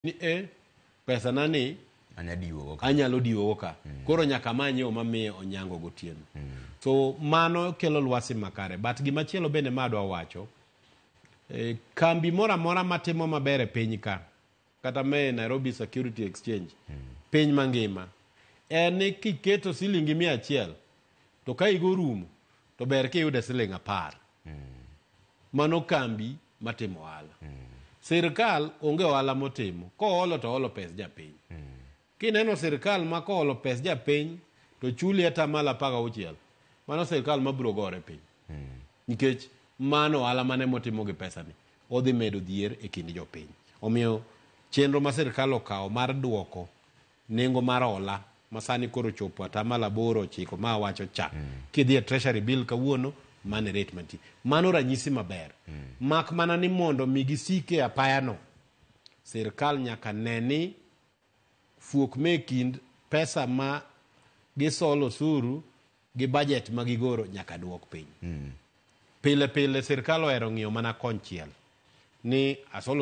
Ni e pesa na ni Anya diwo go. Anyalo diwogo ka. Koro nyaka amany yo mamiye onyango gotieno. So mano kelo lwasi makare. But gimachielo bende ma adwa wacho, kambi moro amora matimo maber e piny ka, kata me Nairobi Security Exchange, piny mangima, en ni kiketo silingi 100, to ka higa orumo, to ber kiyude siling 10. Mano kambi matimo ohala. Sirkal onge ohala motimo. Koolo to oolo pes japiny. Kineno sirkal ma koolo pes japiny to chuli 16%, mano sirkal mabiro gore piny. Nikech mano ohala mane motimo gi pesani. Odhi medo dhier e kind jopiny. Omiyo chenro ma sirkal okawo mar duoko nengo mar hola ma sani koro ochopo 8.9% ma awacho cha. Kidhi e Treasury Bill kawuono, mano e rate mantie. Mano ranyisi maber. Mak mana ni mondo mi gisik e apayano, sirkal nyaka ne ni fuok me kind pesa ma gisolo osuru gi budget ma gigoro nyaka duok piny. Pile pile sirkal ohero ng'iyo mana konchiel ni asolo